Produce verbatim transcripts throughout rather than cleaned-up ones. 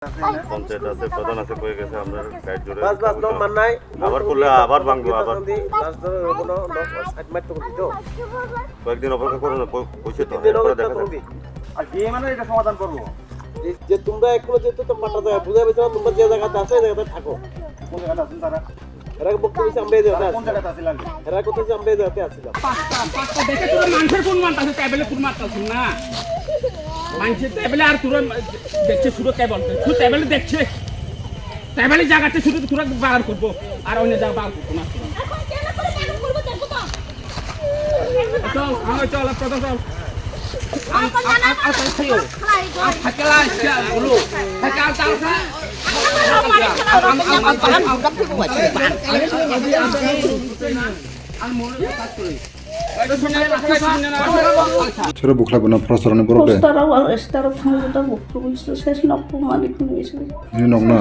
পঞ্চায়েত আছে, প্রধান আছে, কয়ে গেছে আমরা গাইড জুড়ে বাস, বাস, দম মান্নাই। আবার করলে আবার ভাঙবো, আবার। বাস ধরো, কোনো লোক সাইড মারতে বলছি তো। কয়েকদিন অপেক্ষা করো না, প-, পৌঁছে তো, দুই তিন দিন এরপরে অপেক্ষা দেখা করো যাবে। কি? আর কি মানে এটা সমাধান করবো? যে, যে তোমরা এখনো যেহেতু তো পাটা যায়, বুঝা গেছে না, তোমরা যে জায়গাতে আছো, এই জায়গাতে থাকো। কোন জায়গাতে আছেন তারা? এরা বক্তব্য দিচ্ছে, আমরা এই জায়গাতে তারা কোন আছি। জায়গাতে আছে লাগে? এরা কোথায় যে আমরা এই জায়গাতে আছিলাম। পাত্তা, পাত্তা দেখে তোরা মানুষের ফোন মারতাছে, টেবিলে ফোন মারতাছে না। মানুষের টেবিলে আর তোরা দেখছে শুধু টেবিল, শুধু টেবিলে দেখছে। টেবিলে জায়গাতে শুধু তোরা বার করবো, আর অন্য জায়গা বার করবো না। চল, আমার চল, আর কথা চল। Sero bukhlai bono prostor ni borok de. Prostor o, star o thang da bukhu se se nok mani khun se. Ni nok na?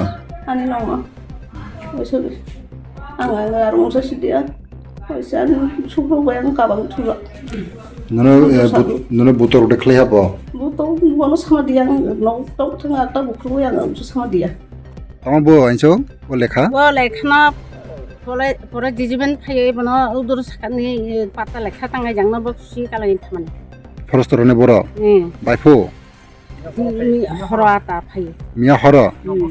Ani nok na. Oi se. Ang ang arung se sidia. Oi se ang sukro bayang kabang thura. Nono, eh, but-, nono butor de khlai habo? Butor bono sama dia, nok tok thang ta bukhu yang sama dia. Tamo bo anso, bo lekha? Bo lekhano pore, pore judgment phaiwi bono udur sakani, eh, patta lekha tangai jangno bo si kalai thamani. Forest rone boro? Hmm. Baiphu? Mi-, mi-, horo ata phaiwi. Miya horo? Hmm.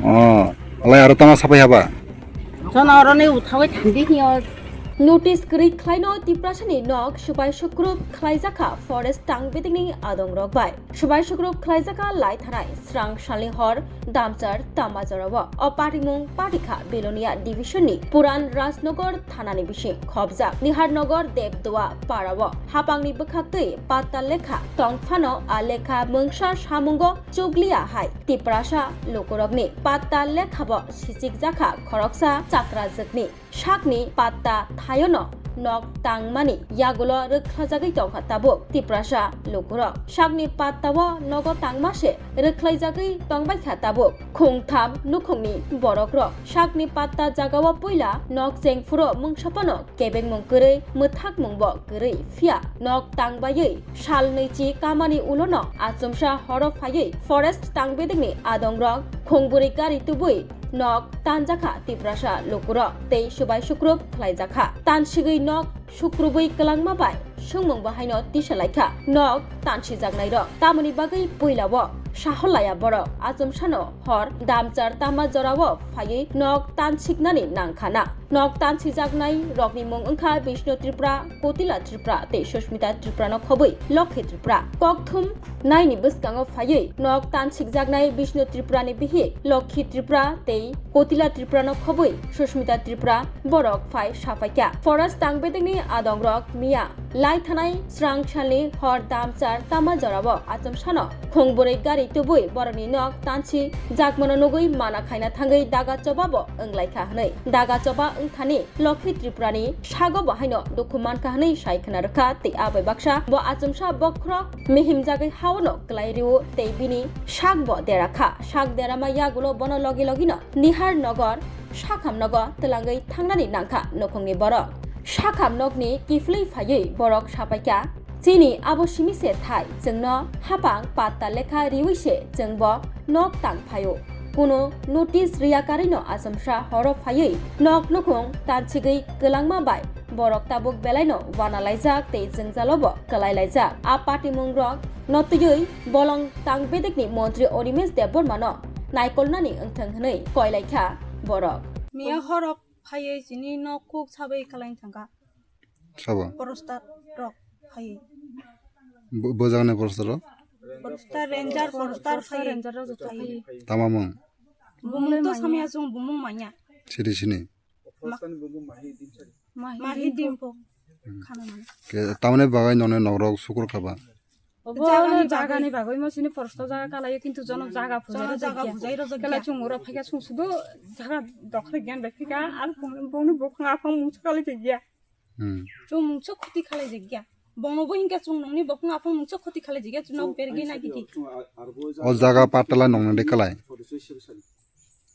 Oh, alai aro tama sapai haba? Jono oroni uthawi thandi hiyo. Notice kwrwi khlaino Tiprasani nok subai sukrup khlaijakha forest tang bedekni adongrok bai. Subai sukrup khlaijakha lai thanai srang salni hor damchar tama jorao. O patimung patikha Belonia division ni Puran Rajnagar thanani bising khobjak Niharnagar Debdoa parao. Hapangni bwkhaktwi patta lekha tong phano a lekha mungsa samungo chukliya hai Tiprasa lukurokni. Patta lekhabo sichikjakha khoroksa chakrajwkni. Sakni patta thaiono nok tangmani yagulo rwkhlajagwi tongkha tabuk Tiprasa lukurok. Sakni pattao nogo tangma se rwkhlaijagwi tongbaikha tabuk khungtham nukhungni borokrok. Sakni patta jagao puila nok chengphuru mungsa phano kebengmung kwrwi, mwthakmungbo kwrwi, phiya nok tangbaiwi sal nwichi kamani ulono achomsa horo phaiwi forest tangbedekni adongrok khungbwrwi gari tubui nok tanjakha Tiprasa lukurok tei subai sukrup khlaijakha. Tansigwi nok sukrubwi kwlangma bai swngmung bahaino tisalaikha nok tansijaknairok. Tamoni bagwi puilao sahol laya borok achomsano hor damchar tama jorao phaiwi nok tansiknani nangkhana. Nok tansijaknai rokni mung wngkha Bishnu Tripura, Kotila Tripura tei Susmita Tripura no khobwi Lokhi Tripura. Kokthum naini bwskango phaiwi nok tansikjaknai Bishnu Tripura ni bihik Lokhi Tripura tei Kotila Tripura no khobwi Susmita Tripura borok phai saphaikha. Forest tangbedekni adongrok miya lai thanai srang salni hor damchar tama jorao achomsano khungbwrwi gari tubui borokni nok tansi jakmano nugwi mana khaina thangwi daga choba bo wnglaikha hwnwi. Daga choba wngthani Lokhi Tripurani sago bo haino dukhu mankha hwnwi sai khna rwkha tei abai baksa bo achomsa bokhorok mihimjagwi haono kwlai rio tei bini sak bo dera kha. Sak derama yagulo bono logi logino Nihar Nogor sakham nogo twlangwi thangnani nangkha nukhungni borok. Sakham nokni kiphilwi phaiwi borok sapaikha, "Chini abo simi se thai, chwngno hapang patta lekha riwi se chwngbo nok tang phaio. Kuno notice riya karwino achomsa horo phaiwi nok nukhung tansigwi kwlangma bai borok tabuk belaino wanalaijak tei jwngjalobo kwlailaijak." A patimungrok no twiwi bolong tang bedekni montri Onimesh Debbarmano naikolnani wngthang hwnwi koilaikha borok. Miya horok phaiwi chini nok kuk sabai kwlaina thangkha. Sabo? Forester rok phaiwi. Bo, bo jagani forester rok? Forester, ranger, forester phaiwi. Ranger rok phaiwi. Tama mung? Bumung to samya chwng bumung manya. Siri sini? Ma-, mahi din po. Hmm. Khana mani. Ke, tamni bagwi nokni nokrok sukur kha ba? Obo jagani jagani bagwi mo sini prosto jaga kalaio, kintu jono jaga phunai rw jaga bujai rw kala jagya. Chung oro phaikha chung sudu jaga dokhor gyan bai phaikha, al boni bukhung aphang mungsa kali jagya. Hmm. Chung mungsa khuti khalai jagya. Bono bo hinkha chung nokni bukhung aphang mungsa khuti khalai jagya, chung nok bergi na gidi. O jaga patala nokni de kalai.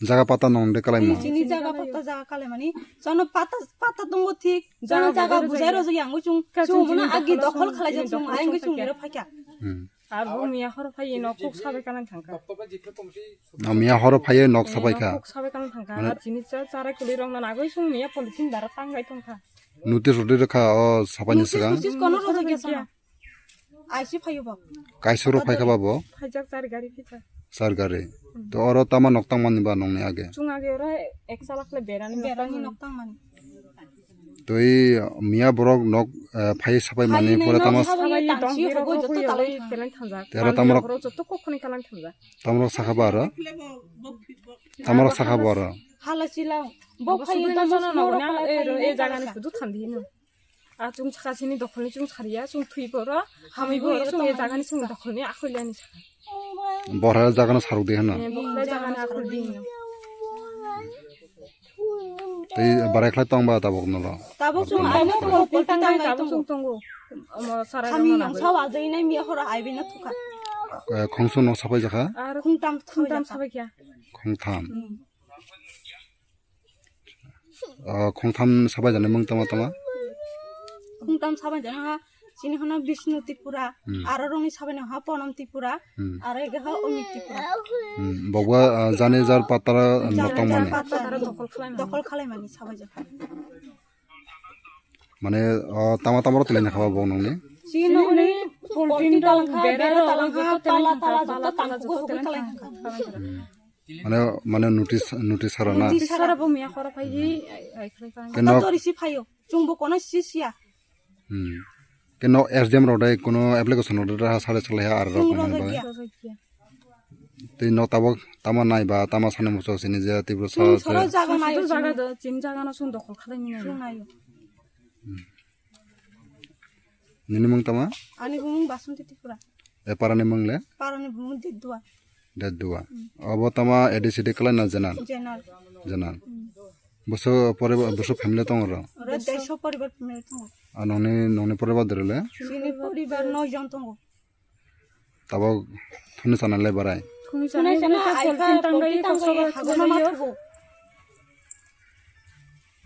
Jaga pata nong de kalai mo. Chini jaga pata jaga kalai mani. Jono pata, pata tongo thik. Jono jaga bujai rw jagya, ang chung, chung mano agi dokhol khalai jak, chung ayang chung ero phaikha. Hmm. Ar bo miya horo phai nok kuk sabai kalang thangkha. O miya horo phai nok sabai kha. Kuk sabai kalang thangkha. Mane ar chini cha charai kuli rok na nagoi sung miya polythene dara tangai thangkha. Notice rwdi rwkha o sabai ni swkang. Notice kono rwjakya sana. Aisi phaio ba. Kaisa rok phai kha ba bo. Phaijak char gari phaijak. Char gari. To oro tama nok tangmani ba nokni age. Chung age oro ek chalak le berani nok tangmani. Twi miya borok nok, eh, phai sapai mani pore tamo sabai tong hiro hiro hoi peleng thangjak. Tero tamrok borok joto kok khoni kalang thangjak. Tamrok sakha ba aro. Tamrok sakha ba aro. Hala chila. Bo phai tamo no no e jaga ni sudu thandi hino. A chung saka sini dokhol ni chung sariya, chung thwi boro, hamwi boro, chung e jaga ni chung dokhol ni akhoi lani saka. Borha jaga no saruk de hino. Borha jaga ni akhoi di hino. Tei barai khlai tong ba tabuk nolo. Tabuk chung tabuk tongo, tabuk chung tongo. Omo sarai kami yang sawa jai nai mi horo ai bina thuka. Eh, khongsu no sapai jakha? Ar khungtam, khungtam sapai kya? Khungtam. Hmm. Ah, khungtam sabai jani mung tama tama? Khungtam sabai jani ha. Chini hwnna Bishnu Tripura, hmm, aro rokni sabaini hwnna Ponam Tripura, hmm, aro ege ha Omit Tripura. Hmm, bokba, ah, jani jar patara jar notong mani. Patara dokhol khlaimani. Dokhol khlaimani sabai jak. Mane, ah, tama tama rok tilaina khaba bo nongni? Chini hwnni poltin rok bera rok joto tilaina khaba, pala tala joto tangkugo hugui tilaina khaba. Hmm. Mane, mane notice, notice hara na? Notice hara bo miya khoro phai hi, ai, ai, khlai khlai. Keno tori si phaio. Chungbo kono si siya. Hmm. Keno S D M rok dai kono application rok dai ha sare chalai ha ar rok. Chwng kono rojak bai. Rojak ya. Tei no tabok tama nai ba tama sani muchung sini je Tripura sa. Chwng soro jaga nayo. Jaga do, chini jaga no chwng dokhol khlai ni. Chwng nayo. Hmm. Nini mung tama? Ani bumung Basanti Tripura. E parani mung le? Parani bumung Dedua. Dedua. Hmm. Obo tama A D C D khlai na jenar? Jenar. Jenar. Hmm. Boso poribar, boso family tong ro? Oro deso poribar family tongo. A nongni, nongni poribar dere le? Chini poribar noi jon tongo. Tabok thuni sana le barai? Thuni sana le ai kha, poltin tangwi, poltin tangwi, kosto hagona ma thugo.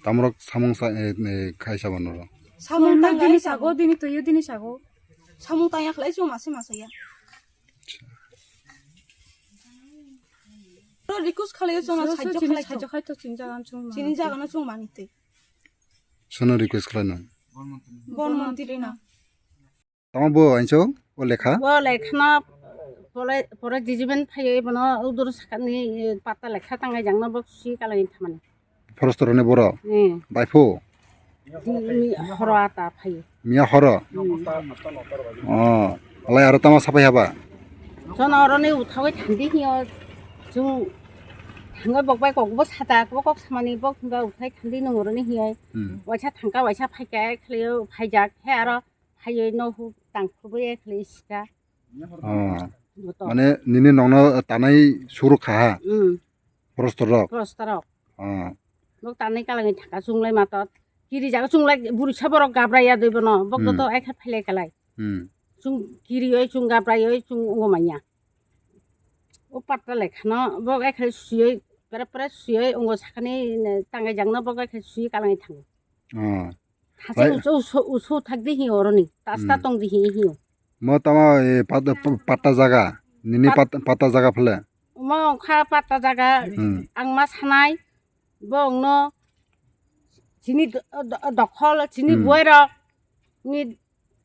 Tamrok samung sa, e, e, khai sabo noro. Samung tang dini sago, dini tuyo dini sago. Samung tang yakhlai chuma se masa ya. Ro request khalai chuma sajjo khalai to. Sajjo khai to chini jaga chuma. Chini jaga na chuma ni te. Sono request khalai no. Bon montri na. Tamo bo ainso o lekha? O lekha no pore, pore judgment phaiwi bono udur sakani, eh, patta lekha tangai jangno bo si kalai thamani. Forest roni boro? Hmm. Baiphu? Mi, mi horo ata phai. Miya horo? Hmm. Oh, alai aro tama sapai haba? Jono oroni uthawi thandi hiyo. Jung thangwi bok bai kok bo sata, kok kok samani bok ba uthai thandi nung oroni hiyo. Hmm. Waisa thangka, waisa phaika, khlaio phaijak. He aro phaiwi no hu tang khubui khlai sika. Oh. Boto. Mane nini nongno tanai suru kha ha? Hmm. Prostor rok? Prostor rok. Oh. Bok tanai kalangni thaka chunglai matot. Kiri jaga chunglai buri sa borok gabra ya dui bono. Bok hmm. Joto ekha phailai kalai. Hmm. Chung kiri oi chung gabra oi chung ungo manya. O patta lekhano bok ekha suyoi pere pere suyoi ungo sakani tangai jangno bok ekha suyoi kalangni thango. Oh. Hache usu, usu, usu thak di hi oroni. Tasta hmm. Tong di hi hi. Mo tama, eh, pat-, p-, patta jaga. Nini pat-, pat-, patta jaga phale. Mo kha patta jaga. Hmm. Ang ma sanai. Bongno. Chini do-, do-, dokhol, chini hmm. Buairok. Ni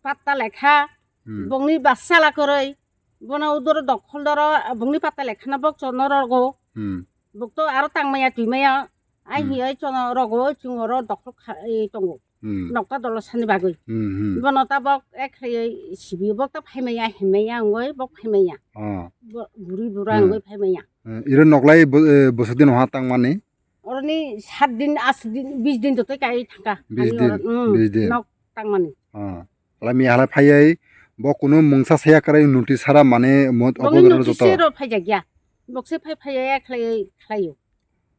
patta lekha. Hmm. Bongni basala koroi. Bono udoro dokhol doro, bongni patta lekhana bok chono rogo. Hmm. Bok to aro tangmaya twimaya. Ai hmm. Hi ai chono rogo, chung oro dokhol kha-, e, tongo. Hmm. Nokta dolo sani bagwi. Hmm, hmm. Bono ta bok ek hai sibi bok ta phaimaya, himaya, ngoi bok phaimaya. Oh. Bo-, buri bura hmm. Ngoi phaimaya. Eh, iro noklai bo-, eh, bwswk din oha tangmani? Oroni sat din, ash din, bis din jotoi kai thangka. Bis din, hmm, bis din. Nok tangmani. Ah. Lami halai phaiwi bo kunu mungsa saya kwrwi notice sara mane mo-, bokni obo notice joto. Sero phaijakya. Bokse phai phaiya khlai, khlaio.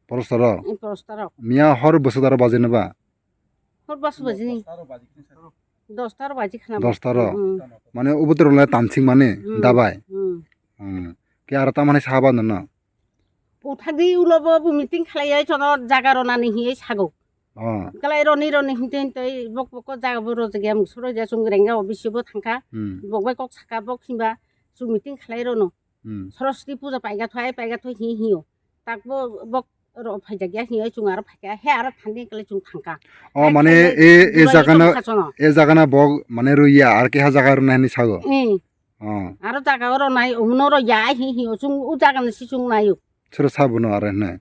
Porostaro? Eh, porostaro. Miya hor bwswk daro baji naba? Hor bas baji ni. Dosta ro baji khana. Dosta ro? Hmm. Mane obo tero le tamsing mane hmm. Dabai? Hmm. Hmm. Ke aro tamani saba nono? Uthadi ulo bo, bo meeting khlaiya chono jaga ronani hiye sago. Oh. Kalai roni roni hinte hinte bok bok ko jaga bo rojak ya musuro ja chung rengga office bo thangkha. Hmm. Bok bai kok saka bok himba Chwng meeting khlai rwno. Hmm. Saraswati puja paiga thai, paiga thai hi hi o. Tak bo bok ro phaijak ya hi o, chwng aro phaikha, he aro thani kle chwng thangkha. O, ai mane khainai e, e jagana, e jagana bok mane rwya, ar keha jaga rwnai hinwi sago. Eh. Oh. Aro jaga oro nai, umno ro ya hi hi o, chwng u jagani si chwng naio. Sero sabono aro hinwi.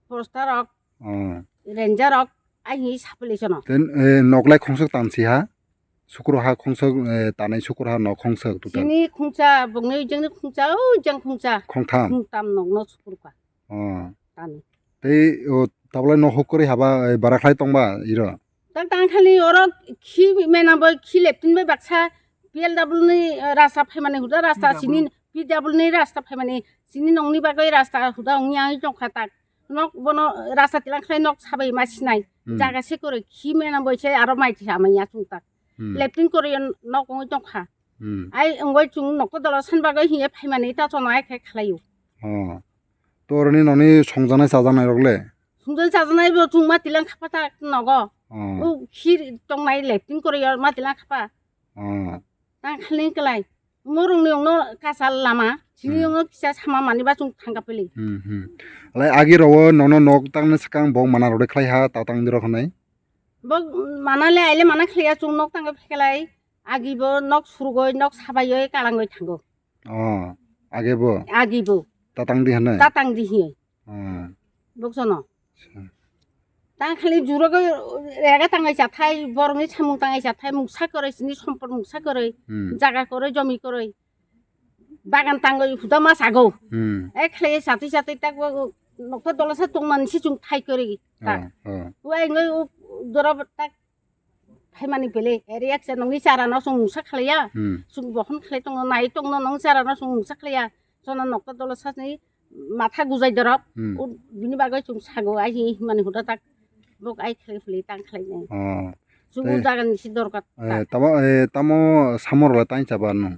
Poster rok, oh, ranger rok, ai hi sapli sono. Ten, eh, noklai khongsok tansi ha? Sukro ha khongsok, eh, tanai sukro ha nok khongsok total. Chini khungsa, bongni jengni khungsa, o jeng khungsa. Khongtham? Khungtham nokno sukro ka. Oh. Tani. Tei, o, tabla nok huk kori haba, eh, bara khlai tongba iro? Tak tang khali oro khi mena bo khi leptin bai baksa P L W ni, eh, rasta phaimani huda rasta P W. Sini P W ni rasta phaimani sini nongni bagwi rasta huda ongya tongkha tak. Nok bono rasta tilang khlai nok sabai ma sinai. Hmm. Jaga se kore khi mena bo se aro mai tisa manya chwng tak. Hmm. Leptin kore nok ongwi tongkha. Hmm. Ai ongoi chwng nokto dolo san bagwi hiye phaimani ta chono ai khe khlaio. Oh. To oroni noni songjaknai chajaknai rok le? Songjaknai chajaknai bo chwng ma tilang khapa ta nogo. Oh. O khir tongnai leptin koroi ma tilang khapa. Oh. Tang khali klai. Morung ni ongno kasa lama. Chini, hmm, ongno kisa sama mani ba chwng thangka pili. Hmm, hmm. Lai agi rogo nono nok tangna swkang bo mana rode khlai ha ta tang dirok hinai. Bo mana le aile mana khlai ya chwng nok tangka phelai. Agi bo nok surugoi nok sabai oi kalangoi thango. Oh, age bo? Agi bo. Tatang di hane? Tatang di hi. Oh. Boksono. Acha. Tang khali juro go rega tangai chathai, borongni samung tangai chathai, muksa koroi, sini sompot muksa koroi, hmm, jaga koroi, jomi koroi. Bagan tangoi huda ma sago. Hmm. E khali sati sati tak bo nokta dolosa tongmani si chwng thai koroi. Oh, oh. Uai ngoi u doro tak phaimani pele, ere eksa nongni chara no chwng mungsa khlaiya, hmm, chwng bohon khlai tongno, nai tongno, nong chara no chwng mungsa khlaiya, chwngno nokta dolo sasni matha gujai dorop, hmm, o bini bagwi chwng sago, ai hi mani huda tak, bok ai khlai phle tang khlai nai. Oh. Chwng o jaga ni si dorkar ta. Eh, tamo, eh, tamo samor la tang chaba no?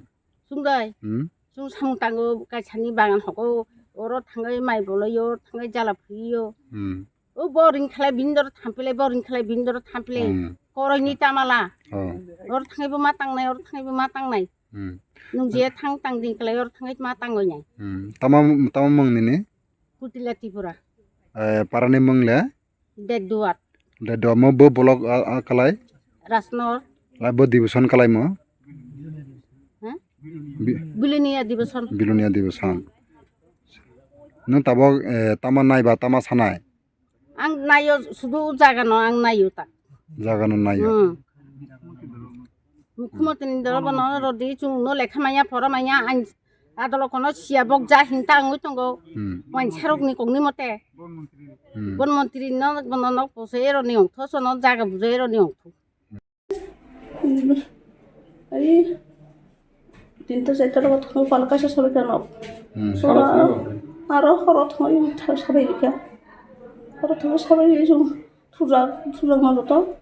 Chwng dai. Hmm? Chwng samung tango, kaisani bagan hogo, oro thangwi mai boloi, oro thangwi jala phuiyo. Hmm. O boring khlai bini doro thampilai, boring khlai bini doro thampilai. Hmm. Koroi ni tamala. Oh. Oro thangwi bo ma tangnai, oro thangwi bo ma tangnai. Hmm. Nung je thang tang din khlai, oro thangwi ma tangoi nai. Hmm. Tama, tama mung nini? Kutila Tripura. Eh, parani mung le? Deduat. Deduat mo bo block a, a kalai? Rasnor. Lai bo division kalai mo? Ha? Bi- Bilonia division. Bilonia division. Nung tabok, eh, tama nai ba tama sanai? Ang nayo sudu jaga no ang nayo ta. Jaga no nayo. Hmm. Mukhumo tini doro bono rodi chwng no lekha manya pora manya ang adolo kono siya bok ja hinta angwi tongo. Hmm. Wain sarok ni kok ni mote. Hmm. Bon montri no bono nok pose ero ni ongtho sono jaga bujo ero ni ongtho. Ai, tinta chaita rok thangwi pala kaisa sabai kha nok. Hmm. Sora aro horo thangwi tha-, sabai kha. Horo thangwi sabai kha, thujak, thujak ma joto.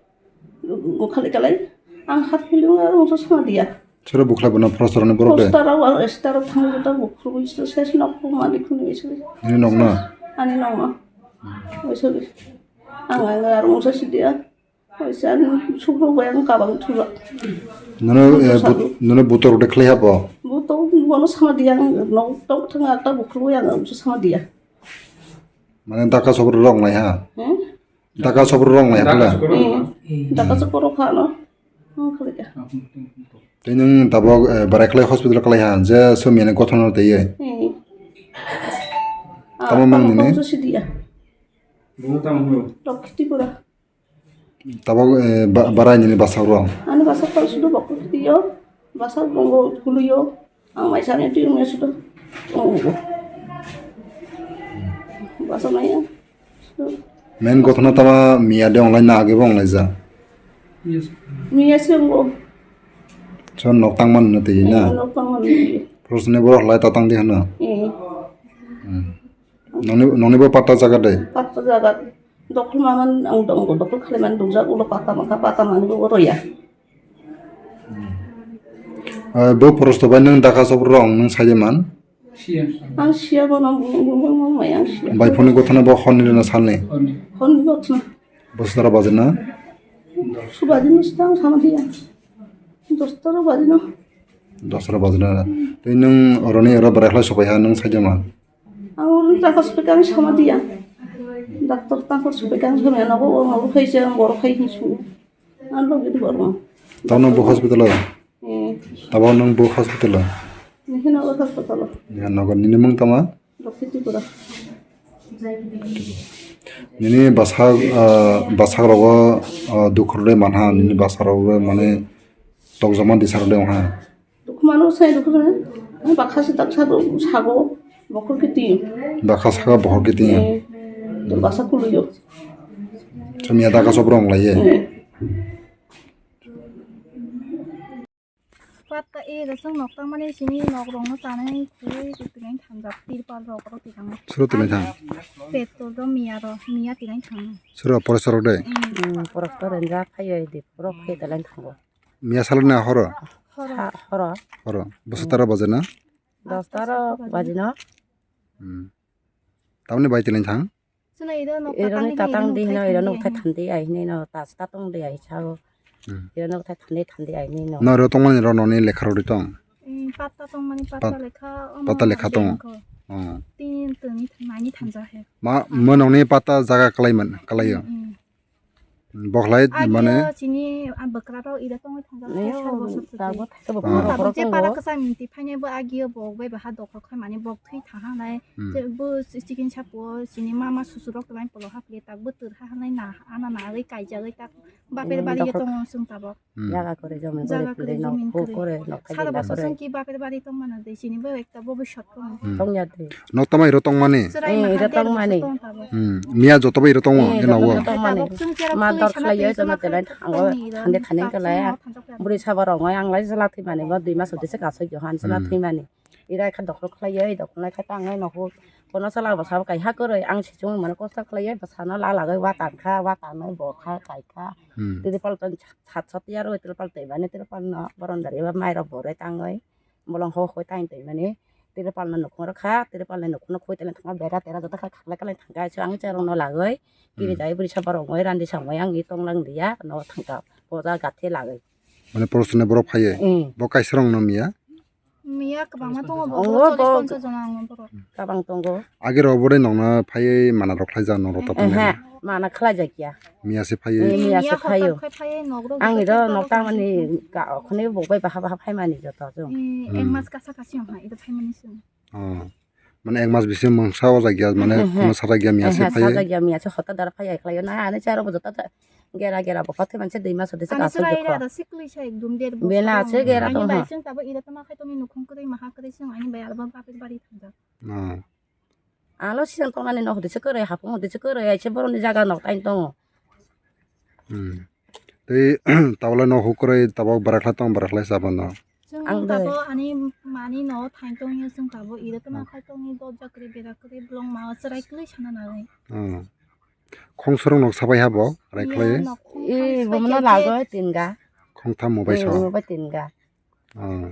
Go khali kalai. Ang hat feeling aro mungsa sama dia. Sero bukhlai bono poster ni borok de. Poster rok, star rok thangwi joto bukhru wi ses nok malik hwnwi wi. Nini nok na? Ani nok na. Wi sori. Ang, ang aro mungsa si dia. Oisa sukro bai ang kabang thura. Nono, eh, but-, nono butor de khlai habo? Butor bono sama dia ang nok tok thang akta bukhru bai ang sama dia. Mane daka sobro rong lai ha? Hmm? Daka sobro rong lai ha phala? Hmm. Daka sobro kha no. Hmm, khlai ya. Tei nwng tabok, eh, barai khlai hospital khlai ha je somya ni gothon no tei ye. Hmm. Tamo mang nini? Sidia. Rok Khitipura. Tabok, eh, ba-, barai nini basa rok? Ani basa kol sudu bokol tiyo, basa bongo kuluyo, ang mai sani tiyo me sudu. Oh, oh. Basa maya. Main gothona tama miya de online na age bo online ja? Miya se bo. So nok tang man na tei na? Nok tang man na tei. Prosne bo lai ta tang di hana? Eh. Hmm. Noni, noni bo patta jaga de? Patta jaga. Dokol maman ang dong, dokol khali man dong jak ulo patta maka, patta mani bo roya. Eh, bo prosto bai nwng daka sobro rong nwng saide man? Siya. Ang siya bo nang bung bung bung bung mai ang siya. Bai phone gothona bo honni rena salni? Honni. Honni gothona. Bosdara bajena? Subadi no sita ang sama dia. Dostara bajena. Dosra bajna. Tei nwng oroni oro bwraikhla sopai ha nwng saijama? Ang oro ta hospital sama dia. Doctor ta hospital sama nogo, nogo khai se, ang oro khai hinsu. Ang logi di borma. Tamo bo hospital o? Eh. Tamo nwng bo hospital o? Nihino hospital o. Ya, nogo nini mung tama? Lokhi Tripura. Nini bwsak, ah, bwsak rogo, ah, dukhu rwdi manha, nini bwsak rogo mane tokjama disa rwdi wngha. Dukhu mano sai dukhu mano. Bakha se daksa do sago bokhor kiti. Bakha saka bokhor kiti. Eh, to baksa kuluyo. Chumya dakha sobrong laiye. Eh. Patta e da song nok tangmani sini nok rok no tanai khe twi twi thangjak tirpal rok oro twilang. Suro twi thang? Petrol do miya ro miya twi thang. Suro porosor de? Hmm, porosor enja phayo de poro phayo de lang thango. Miya salani horo? Horo. Sa-, horo. Horo. Bosa tara baje na? Dos tara baje na? Hmm. Tamni bai twi thang? Suna iro nok Iro ni tatang tatang di hino, iro nok thai thandi ai hini no, tas tatong di ai sao. Hmm. Iro nok thai thandi thandi ai hini no. No ro tongmani ro noni lekha rodi tong. Hmm, patta tongmani patta Pat-, lekha, omo patta lekha tong. Bengko. Oh. Tin toni mani thanja he. Ma, mo nokni patta jaga kalai man, kalai yo. Hmm, hmm. Boklai mane Agio chini, ah, bwkra rok iro tongwi thanja he, sar bosor sotwi. Tabuk tabuk je para kwcham minti phainai bo agio bo bai baha dokhor khai mani bok thwi thaha nai. Hmm. Je bo chicken sapo chini mama susurok twlai polo hapli tak bo twrha hanai na ana na ri kaijagwi tak bapher bari ye tongo chwng tabok. Hmm. Jaga kore jomin kore nok kore nok sara bosor song ki bapher bari tong mano de chini bo ekta bo bwswk tong. Hmm. Tong ya de. Nok tama iro tong mani. Iro tong mani. Hmm. Miya joto bo iro tongo eno o. Tong mani. Ma dor khlai yo jono telai thango thande thane khlai. Buri sabo rong ang lai jala thwi mani bo dui mas ode se kasoi johan jala thwi mani. Ira kha dokhor khlaiwi, dokhor lai kha tangnai nogo. Kono sala bwsa bo kaiha kwrwi, ang sichung mano kosto khlaiwi bwsano la lagwi wa tangkha, wa tangnai bo kha kaikha. Hmm. Tirpal ton sat sat yaro tirpal twi mani tirpal no boron dari ba mairok borai tangwi bolong ho hoi tang twi mani tirpal no nukhung rwkha, tirpal ni nukhung no khoi tani thangma bera tera joto kha khaklai khaklai thangkha. Ang cherong no lagwi kiri jai bwrwi sa borok wngwi randi samwi ang tonglang liya no thangkha boja gathi lagwi. Mane porosoni borok phaiwi. Hmm. Bo kaisa rong no miya? Miya kwbangma tongo, bo tongo, chollish bo ponchash jona ang borok. Kabang tongo. Age rok bore nokna phaiwi mana rok khlaijak norok ta tongo. Ehe, mana khlaijak ya. Miya se phaiwi. Eh, miya se phaiwi. Ang iro nok tangmani ka okhone bo bai baha baha phaimani joto jong. Eh, ek mas kasa kasi ha iro phaimani sung. Oh. Mane ek mas bisi mungsa o jagya mane kuno sajagya miya se phaiwi. Sajagya miya se hota dara phaiwi khlaio na ani charo bo joto. Gera gera bo pathai manse dui mas ode se kasoi dukho. Bela ase gera tong ha. Alo siyan tongnani nok hodi se kwrwi hapung hodi se kwrwi aise boroni jaga nok tain tongo. Hmm. Tei tabole nok hukrwi tabok bwrakla tong bwrakla sabano. Ang tabo ani mani no thain tongya chwng tabo iro tongma khai tongni dojak kwrwi bera kwrwi bolong ma o chwrai kwrwi sana nanai. Hmm. Khongsorok nok sabai ha bo, rai khlai. Eh, bo mano lago tinga. Khongtham mobile so. Mobile tinga. Ah.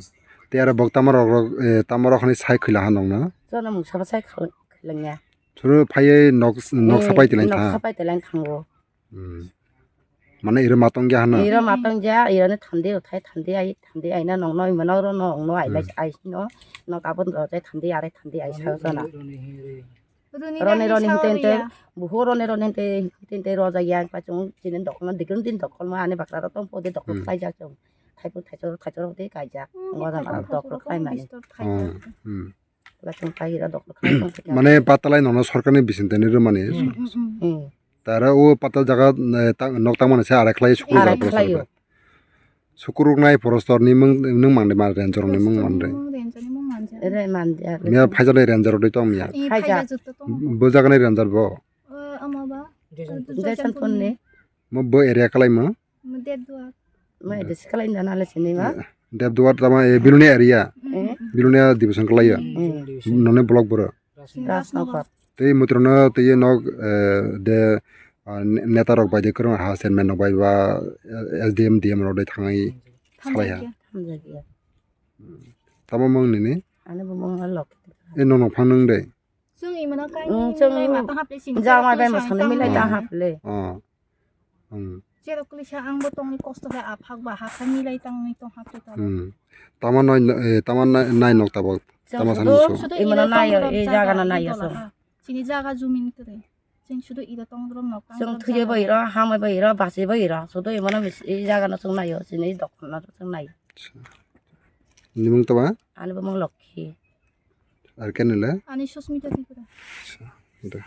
Te aro bok tamo rok rok, eh, tamo rok hani sai khwila ha nokno. Jono mung sabo sai khwlangya. Suru phaiye nok, nok sapai tilang tha. Nok sapai tilang thango. Hmm. Mane iro matong ya hana. Iro matong ya, iro ne thandi uthai thandi ai, thandi ai na nokno imano ro nokno ai bai ai no. Nok abon ro jai thandi are thandi ai sa jona. Roni roni hinte hinte buhu roni roni hinte hinte rojak ya pa chung chini dokno dikin din dokol ma ani bakra rok tong podi dokol khlai jak chung thaipu thaichor thaichor hwtwi kaijak ngoda mara dokol khlai mani. Ba chung pai hira dokol khlai tong thika. Mane patalai nono sorkarni bising tani rwmani. Tara o pata jaga nok tangmani se arai khlai sukuru. Arai khlai. Sukuruk nai porostor ni mung nung mande ma ranger ni mung mande. Ranger ni mung manja. Re manja. Miya phaijak nai ranger doi tong miya. Eh, phaijak. Phaijak jotto tong. Bo jaga nai ranger bo. Eh, ama ba. Jaisonpur ni. Mo bo area kalai mo. Mo Debduar. Mo area kalai na nale sini ma. Debduar tama e Bilonia area. Bilonia division kalai ya. None block boro. Rajnagar. Tei mutrano tei nok, eh, de, ah, ne-, neta rok bai de kwrwng ha chairman rok bai ba, eh, S D M, D M rok de thangwi salai ha. Hamjakya. Tamo mung nini? Ani bo mung lok. E nong nong phang nung de. Chwng imano kai chwng matang haple sini. Jama bai masani milai ta haple. Oh. Hmm. Terok kwlwisa ang bo tongni kosto khe aphak ba hakha milai tangwi tong hak twi tabok. Hmm. Tama nai, eh, tama nai, nai nok tabok. Tama sani sudu, so. Sudu imano ida nayo, tong rok eh, jaga jaga no i nayo dola so. Ha. Chini jaga jumin kwrwi. Chwng sudu ida tong rok nok tang. Chwng rok thwiye jaga bai ro, hamai bai ro, basi bai ro. Sudu imano mis-, i jaga no chwng nayo, chini dokhna no chwng nayo. Acha. Nimung tama? Ani bo mung Lokhi. Ar kenile? Ani Susmita Tripura. Acha. Da.